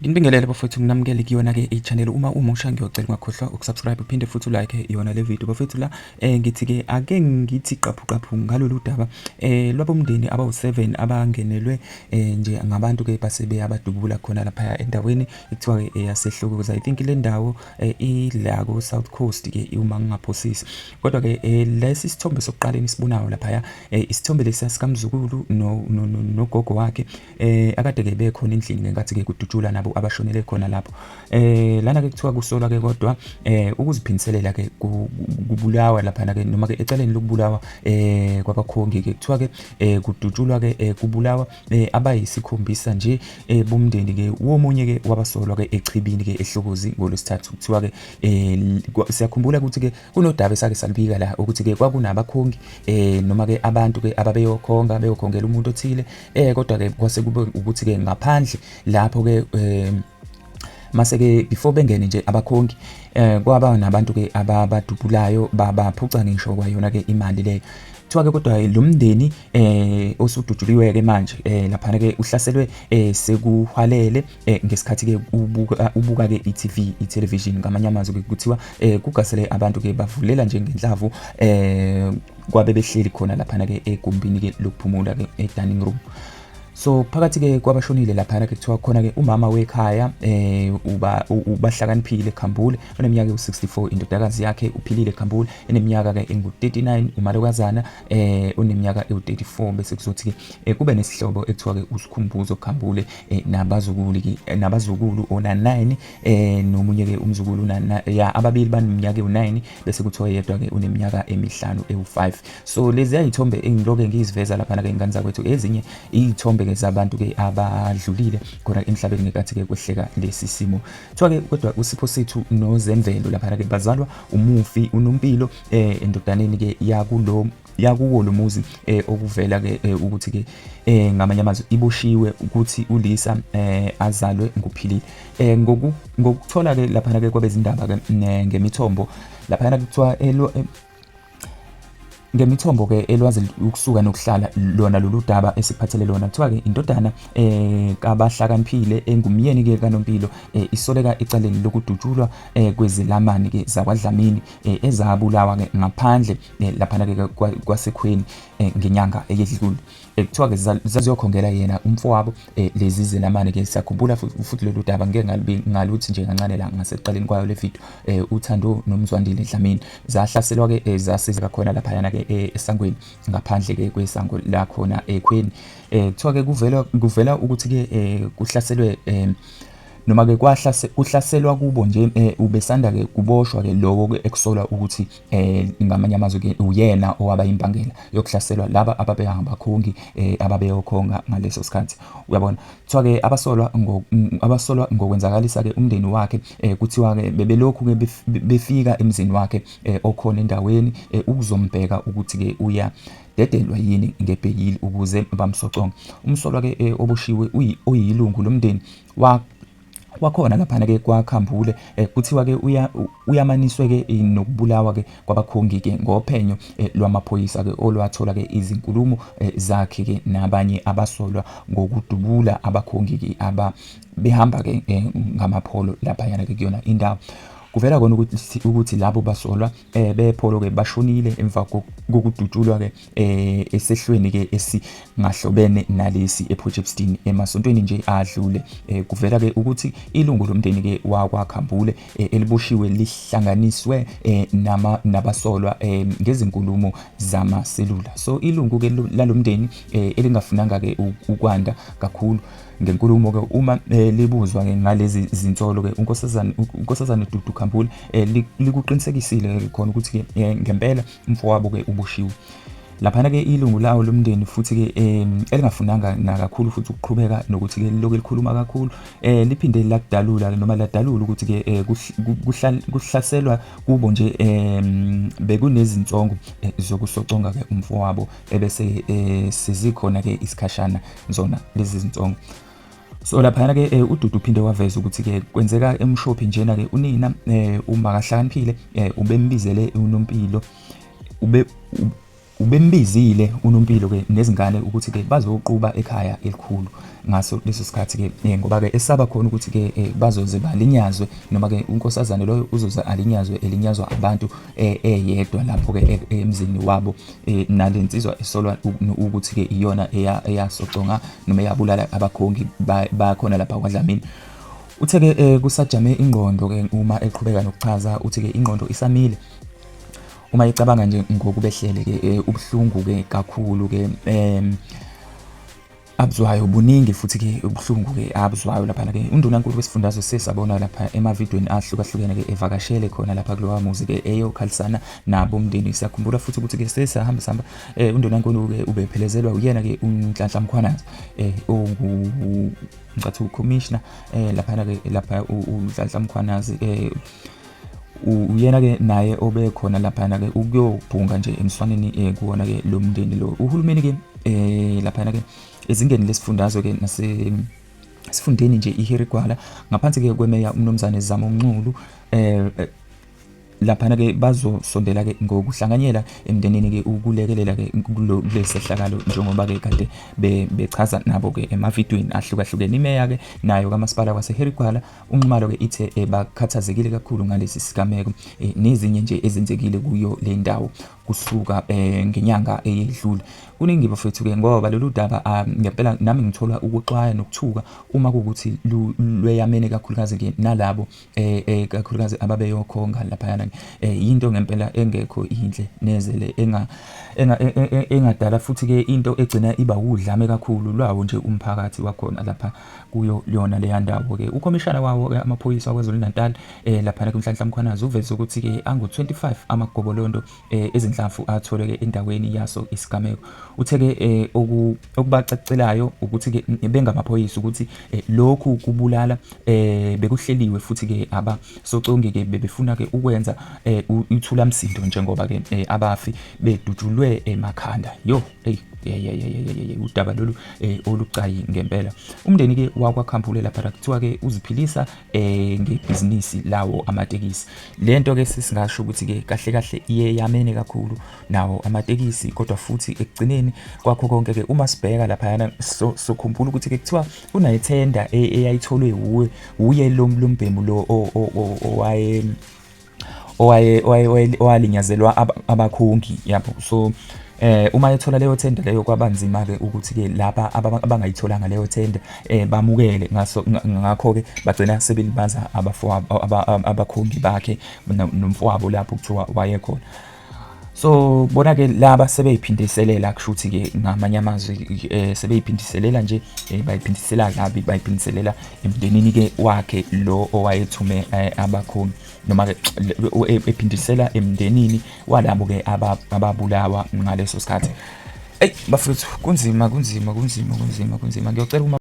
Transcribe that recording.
Nginibingelele bafowethu, nginamukele kuyona-ke i-channel. Uma umusha ngiyocela ungakhohlwa ukusubscribe uphinde futhi ulike yona le video. Bafowethu la ngithi-ke ake ngithi qaphu qaphu ngalolu daba lwabomndeni abawu-7 abangenelwe nje ngabantu-ke base beyabadubula khona laphaya endaweni ekuthiwa-ke eyaseHlokozi. I think le ndawo ila ko-South Coast-ke uma ngingaphosisi. Kodwa-ke lesi sithombe sokuqala enisibonayo laphaya isithombe lesiya sikaMzukulu nogogo wakhe akade ke bekhona endlini ngenkathi ke kudutshulwa nabo abashonele khona lapho. Lana ke kuthiwa kusolwa ke kodwa ukuziphindiselela ke kubulawa laphana ke noma ke ecaleni lokubulawa kwabakhongi ke kuthiwa ke kudutshulwa ke kubulawa abayisikhombisa nje bomndeni ke womunye ke wabasolwa ke echibini ke eHlokozi ngolwesithathu. Kuthiwa ke siyakhumbula ukuthi ke Kunodaba esake salubika la ukuthi-ke kwakunabakhongi noma-ke abantu-ke ababeyokhonga beyokhongela umuntu othile kodwa-ke kwase kube ukuthi-ke ngaphandle lapho-ke mase-ke before bengene nje abakhongi kwaba nabantu-ke ababadubulayo babaphuca ngisho kwayona-ke imali leyo. Kuthiwa-ke kodwa lo mndeni osudutshuliwe-ke manje laphana-ke uhlaselwe sekuhwalele ngesikhathi ke ubuka ubuka ke i-TV, i-television ngamanye amazwi ke kuthiwa kugasele abantu ke bavulela nje ngenhlavu kwabe behleli khona laphana ke egumbini ke lokuphumula ke e-dining room. So phakathi ke kwabashonile laphana ke kuthiwa khona ke umama wekhaya uba ubahlakaniphile Khambule oneminyaka ewu-64, indodakazi yakhe uPhilile Khambule eneminyaka ke engu-39, umalokazana oneminyaka ewu-34, bese kuzothi ke kube nesihlobo ekuthiwa ke uSikhumbuzo Khambule nabazukulu ke nabazukulu ona 9 nomunye ke umzukulu ya ababili baneminyaka ewu-9, bese kuthiwa yedwa ke uneminyaka emihlanu ewu-5. So lezi ayithombe engiloke ngiziveza lapha ke ingane zakwethu, ezinye iy'thombe ke zabantu ke abadlulile khona emhlabeni ngenkathi ke kwehleka lesi simo. Kuthiwa ke kodwa uSipho Sethu noZemvelo lapha ke bazalwa umufi uNompilo endodaneni ke yakulo yakuwo lo muzi okuvela ke ukuthi ke ngamanye amazwi iboshiwe ukuthi uLisa azalwe nguPhilile. Ngokuthola ke laphana ke kwabezindaba ke ngemithombo laphana kuthiwa ngemithombo ke elwazi ukusuka nokuhlala lona lolu daba esikuphathele lona, kuthiwa ke indodana kabahlakaniphile engumyeni ke kaNompilo isoleka ecaleni lokudutshulwa kwezelamani ke zakwaDlamini ezabulawa ke ngaphandle laphana ke kwasekhweni ngenyanga eyedlule. Kuthiwa ke zaziyokhongela yena umfowabo lezi zelamani ke. Siyakhumbula futhi lolu daba, ngike ngaluthi nje kancane la ngasekuqaleni kwayo le video, uThando noMzwandile Dlamini zahlaselwa ke zasizeka khona laphayana ke esangweni ngaphandle ke kwesango lakhona ekhweni. Kuthiwa ke kuvela ukuthi ke kuhlaselwe noma ke kuhlaselwa kubo nje ubesanda ke kuboshwa ke lowo ke ekusolwa ukuthi ngamanye amazwi ke uyena owaba imbangela yokuhlaselwa laba ababehangabakhongi ababeyokhonga ngaleso sikhathi, uyabona. Kuthiwa ke abasolwa ngokwenzakalisa ke umndeni wakhe kuthiwa ke bebelokhu ke befika emzini wakhe okhona endaweni ukuzombheka ukuthi ke uya dedelwa yini ngebheyili ukuze bamsoconge. Umsolwa ke oboshiwe oyilungu lomndeni wa wakhona laphana ke kwaKhambule kuthiwa ke uyamaniswe ke nokubulawa ke kwabakhongi ke ngophenyo lwamaphoyisa ke olwathola ke izinkulumo zakhe ke nabanye abasolwa ngokudubula abakhongi ke aba behamba ke ngamapholo laphayana ke kuyona indawo. Kuvela kona ukuthi labo basolwa bepholo ke bashonile emva kokudutshulwa ke esehlweni ke esingahlobene nalesi ePortshepstone emasontweni nje adlule. Kuvela ke ukuthi ilungu lomndeni ke wakwaKhambule eliboshiwe lihlanganiswe nama nabasolwa ngezinkulumo zamaselula. So ilungu ke lalomndeni elingafunanga ke ukwanda kakhulu ngenkulumo ke uma libuzwa ke ngalezi zinsolo ke uNkosazane Dudu Khambule likuqinisekisile ke khona ukuthi ke ngempela umfowabo ke uboshiwe. Laphana ke ilungu lawo lomndeni futhi ke elingafunanga nakakhulu futhi ukuqhubeka nokuthi ke liloku likhuluma kakhulu liphinde lakudalula ke noma ladalula ukuthi ke kuhlaselwa kubo nje bekunezinsongo zokusoconga ke umfowabo ebese sezikhona ke isikhashana zona lezi zinsongo. So laphana ke uDudu uphinde waveza ukuthi ke kwenzeka emshophi njena ke unina uma kahlakaniphile ubembizele uNompilo ube Ubembizile uNompilo ke nezingane ukuthi ke bazoquba ekhaya elikhulu ngaso leso sikhathi ke eh, ngoba ke esaba khona ukuthi ke eh, bazoze balinyazwe noma ke unkosazane loyo uzoze alinyazwe elinyazwa abantu eh, eyedwa lapho ke emzini wabo nalensizwa esolwa ukuthi ke iyona eyasoconga noma eyabulala abakhongi bakhona lapha kwaDlamini. Uthe ke kusajame ingqondo ke uma eqhubeka nokuchaza uthi ke ingqondo isamile uma icabanga nje ngokubehlele ke eh, ubuhlungu ke kakhulu ke em abuzwayo buningi futhi ke ubuhlungu ke abuzwayo lapha ke undunankulu wesifundazwe sesabona lapha emavidweni ahlukahlukene ke evakashele khona lapha kulowa muzi ke eyokhalisana nabo umndeni. Siyakhumbula futhi ukuthi ke sesahamba sihamba eh, undunankulu ke ubephelezelwa uyena ke uNhlanhla Mkhwanazi eh ongu ngicathi ucommissioner eh lapha ke lapha uNhlanhla Mkhwanazi eh uyena ke naye obekhona laphana ke ukuyobhunga nje emswaneni eh, kuwona ke lo mndeni lo. Uhulumeni ke eh laphana ke ezingeni lesifundazwe ke nase sifundeni nje iHarry ngaphansi ke kwemeya uMnumzane Zamo Mnxulu eh, eh laphana ke bazosondela ke ngokuhlanganyela emndenini ke ukulekelela ke kulesehlakalo njengoba ke kade bechaza nabo ke emavidweni ahlukahlukene. Imeya ke nayo kamasipala waseHarry Gwala uNxumalo-ke ithe eh, bakhathazekile kakhulu ngalesi sigameko eh, nezinye nje ezenzekile kuyo le ndawo kusuka eh, ngenyanga eyedlule. Kuningi bafethu-ke ngoba lolu daba ah, ngempela nami ngithola ukuxwaya nokuthuka uma kuwukuthi lweyamene kakhulukazi-ke nalabo kakhulukazi ababeyokhonga laphayana yinto ngempela engekho yinhle neze le enga engadala futhi-ke into egcina iba wudlame kakhulu lwawo nje umphakathi wakhona lapha kuyo yona leya ndawo ke. Ukhomishana wawo ke amaphoyisa waKwaZulu-Natal eh laphana kuNhlanhla Mkhwanazi uveze ukuthi ke angu-25 amagobolondo eh, ezinhlamvu atholwe ke endaweni yaso isigameko. Uthe ke eh, okubacacelayo ukuthi ke bengamaphoyisa ukuthi eh, lokhu kubulala eh, bekuhleliwe futhi ke abasocongi ke bebefuna ke ukwenza eh, ithulamsindo njengoba ke eh, abafi bedutshulwe emakhanda. Yo, hey yeyeyeyeye udaba lolu eh, olucayi ngempela. Umndeni ke wakwaKhambule lapha kuthiwa ke uziphilisa eh, ngebhizinisi lawo amatekisi. Lento ke sesingasho ukuthi ke kahle kahle iye yamene kakhulu nawo amatekisi, kodwa futhi ekugcineni kwakho konke ke uma sibheka laphayana sokhumbula ukuthi ke kuthiwa kunayithenda e, eyayitholwe wuwe wuye lo mbhemu lo owaye owaye owalinyazelwa abakhongi yabo. So eh uma ethola leyo tender leyo kwabanzima ke ukuthi ke laba abangayitholanga leyo tender eh bamukele ngaso, ngakho ke bagcina sebelibaza abafowabo abakhongi bakhe nomfowabo lapho kuthiwa wayekhona. So bona ke laba sebeyiphindiselela kushuthi ke ngamanye amazwi eh, sebeyiphindiselela nje eh, bayiphindisela kabi, bayiphindiselela emndenini ke wakhe lo owayethume eh, abakhongi noma ke ephindisela emndenini walabo ke ababulawa ngaleso sikhathi. Ey bafethu, kunzima kunzima kunzima kunzima kunzima. Ngiyocela uma